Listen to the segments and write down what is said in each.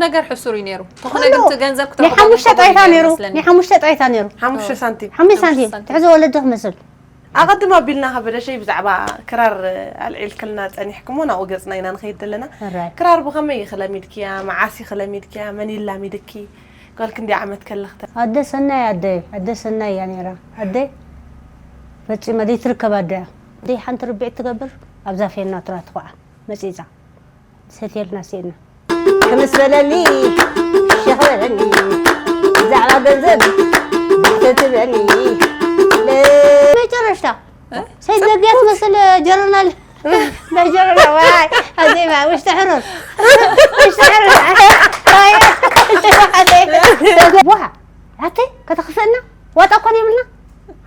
ነገር ሕሱር እዩ ነይሩ። ተኾነ ግን እቲ ገንዘብ ክትረኽቦ ናይ ሓሙሽተ ጣይታ ነይሩ። ናይ ሓሙሽተ ጣይታ ነይሩ። ሓሙሽተ ሳንቲም። ሓሙሽተ ሳንቲም። ትሕዞ ወለዲ ክመስል። ኣቐድም ኣቢልና ከበደሸይ ብዛዕባ ክራር ኣልዒልክልና ጸኒሕክሞ ናብኡ ገጽና ኢና ንኸይድ ዘለና። ክራር ብኸመይ ኢኺ ለሚድክያ? መዓስ ኢኺ ለሚድክያ? መን ይላሚድኪ? ጓል ክንደይ ዓመት ከለኽተ? ኣደ ሰናይ ኣደ ኣደ ሰናይ እያ ነይራ። ኣደ ፈጺማ ዘይትርከብ ኣደ እያ። ኣደ ሓንቲ ርብዒት ትገብር ኣብዛ ፌና ትራ ትኹዓ መጺጻ ሰትየልና ስኢልና። ክምስ በለኒ ሸኽ በለኒ ብዛዕባ ገንዘብ ባሕተ ትበኒ። መጨረሽታ ሰይድ ዘግያ ትመስል ጀረናል። ናይ ጀረና ዋይ ኣዜማ ውሽጢ ሕሩር ውሽጢ ሕሩር። ዋይ ቡሃ ኣተ ከተኽፍእና ዋጣ እኳ ዘይብልና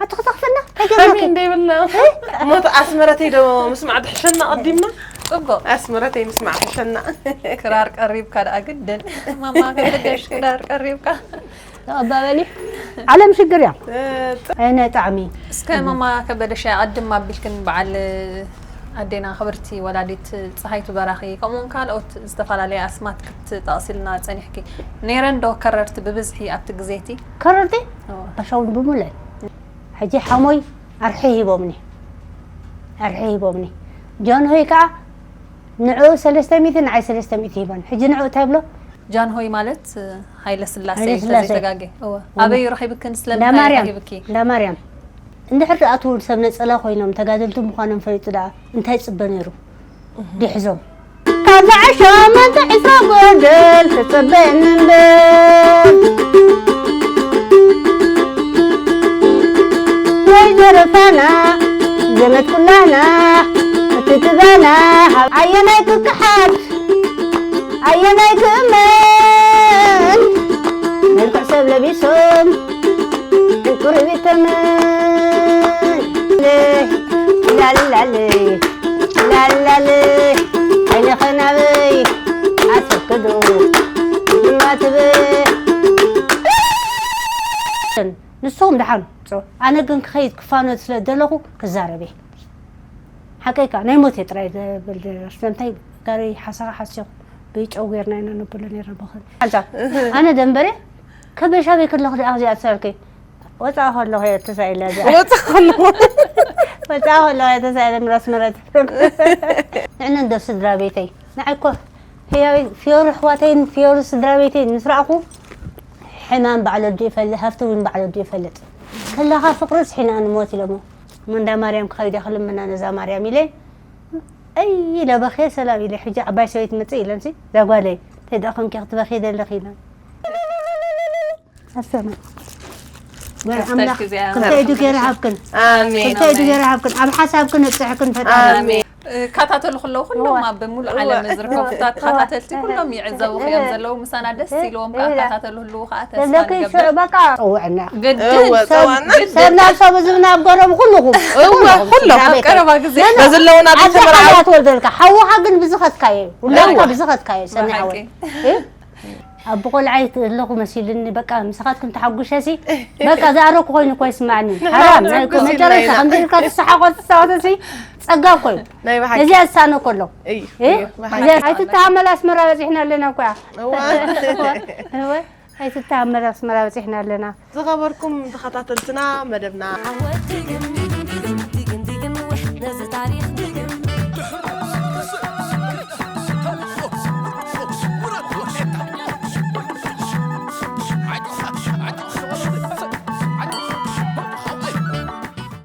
ኣቲ ከተኽፍእና ከመይ ተገርመኪ። እንደይብልና። ሞት ኣስመረተይ ዶ ምስማዕ ትሕሸና ቀዲምና? ጽቡቕ። ኣስመረተይ ምስማዕ ትሕሸና። ክራር ቀሪብካ ደኣ ግድን። ማማ ከበደሽ ክራር ቀሪብካ። ተቐባበሊ። ዓለም ሽግር እያ። እነ ጣዕሚ። እስከ ማማ ከበደሽ ኣቐድም ኣቢልክን በዓል ኣዴና ክብርቲ ወላዲት ጸሃይቱ በራኺ፣ ከምኡውን ካልኦት ዝተፈላለያ ኣስማት ክትጠቕሲልና ጸኒሕኪ። ነይረን ዶ ከረርቲ ብብዝሒ ኣብቲ ግዜቲ? ከረርቲ? እወ። ኣሻውን ብሙለን። ሕጂ ሓሞይ ኣርሒ ሂቦምኒ። ኣርሒ ሂቦምኒ። ጃንሆይ ከኣ ንዕኡ ሰለስተ ሚእቲ ንዓይ ሰለስተ ሚእቲ ሂቦን። ሕጂ ንዕኡ እንታይ ብሎ? ጃንሆይ ማለት ሃይለ ስላሴ ሃይለ ስላሴ። እንተዘይተጋጌ። እወ። እወ። ኣበይ ረኺብክን ስለምንታይ እንዳማርያም፣ ረኺብኪ? እንዳማርያም። እንድሕር ደኣ እቲ ሰብ ነጸላ ኮይኖም ተጋደልቲ ምዃኖም ፈሊጡ ደኣ እንታይ ጽበ ነይሩ? ዲሕዞም። ካብዛ ዕሾ መን ጥዒሳ ጎደል ተጸበየኒ እምበር። ወይዘሮ ፋና፣ ዘመድ ኩላና፣ እቲ ትባና፣ ኣየናይ ክከሓድ፣ ኣየናይ ክእመን፣ መልክዕ ሰብ ለቢሶም፣ ዕንቁርቢት ተመን፣ ላላለ፣ ላላለ፣ ዓይንኸ ናበይ ኣትክዶ፣ ድማ ትብል። ንስኹም ደሓን፣ ጾ-፣ ኣነ ግን ክኸይድ ክፋኖ ስለ ዘለኹ ክዛረብ እየ። ሓቀይ ከኣ ናይ ሞት እየ ጥራይ ዘብል፣ ስለምንታይ ጋሪ ሓሳኻ ሓሲኹ ብጨው ጌርና ኢና ነብሎ ነይርና ብኸ-፣ ሓንሳብ። ኣነ ደንበረ ከበሻ በይ ከለኹ ደኣ እዚኣ ትሰርኪ። ወጻኢ ከለኹ እየ ተሳኢለ እዚኣ። ወጻኢ ከለኹ። ወጻኢ ከለኹ እየ ተሳኢለ ምራስ መረት። ንዕነ እንዶ ስድራ ቤተይ። ንዓይ እኮ ህያበይ ፊዮሪ ኣሕዋተይን ፊዮሪ ስድራ ቤተይን ምስ ረኣኹ ሕማም ባዕሉ ወዲ ይፈልጥ፣ ሃፍቲ እውን ባዕሉ ወዲ ይፈልጥ። ከለኻ ፍቕሪ ስሒና ንሞት ኢሎሞ። እሞ እንዳ ማርያም ክኸይድ እየ ክልምና ነዛ ማርያም ኢለ። ኣይ ኢለ በኽየ ሰላም ኢለ። ሕጂ ዓባይ ሰበይቲ መጽእ ኢለንሲ፣ እዛ ጓለይ፣ እንታይ ደኣ ኮንኪ ክትበኽዪ ዘለኺ ኢለን። ኣሰና። ወይ ኣምላኽ፣ ከፍተልኪ እዚኣ። ክልተ ኢዱ ገይሩ ሃብክን። ኣሜን። ክልተ ኢዱ ገይሩ ሃብክን። ኣብ ሓሳብክን ኣብጽሕክን ፈጣሪ። ኣሜን። እከታተሉ ከለዉ ኩሎም እወ። ኣብ ሙሉእ እወ። ዓለም ዝርከቡ እወ። ተኸታተልቲ እወ። ኩሎም ይዕዘቡኺ እዮም እወ። ዘለዉ። ምሳና ደስ እወ። ኢልዎም ከኣ እወ። እከታተሉ ህልዉ ከኣ ተስፋ ዘለኪ ንገብር። ሽዑ በቃ ጽውዕና። ግድን። እወ፣ ግድን። ጽውዕና። ሰብ ናብ ሰብ ዝብና ኣብ ገሮም ኩልኹም። እወ፣ ኩልኹም። ኩሎም። ስድራ ኣብ ቤተይ። ቀረባ ግዜ። ኖ፣ ኖ። በዚ ኣለዉና ኣብዚ ቤተ መርዓዊ። ሓላት ወልደልካ። ሓውኻ ግን ብዝኸትካዮ። ውላድካ እወ። ብዝኸትካዮ። ሰኒ ሓቂ። ሓወይ። እ? ኣብ ቆልዓይ ኣለኹ መሲልኒ፣ በቃ ምሳኻትኩም ተሓጉሸሲ፣ በቃ ዝኣረኩ ኮይኑ እኮ ይስማዕኒ። ንሕና ሓራም፣ ናይ ክንሕጉስ ኢልና መጨረሻ ኢና። ከምዚ ኢልካ ትሰሓቖ ትሳወተሲ፣ ጸጋ እኮ እዩ። ናይ ብሓቂ። ነዚኣ ዝሰኣነ ከሎ። እዩ፣ እ? እዩ፣ ብሓቂ። ነዚኣ ኣይትተሃመል፣ ኣስመራ በጺሕና ኣለና እኮ እያ። እዋ። እወ፣ ኣይትተሃመል፣ ኣስመራ በጺሕና ኣለና። ዝኸበርኩም ተኸታተልትና መደብና። ዓወት ትግም፣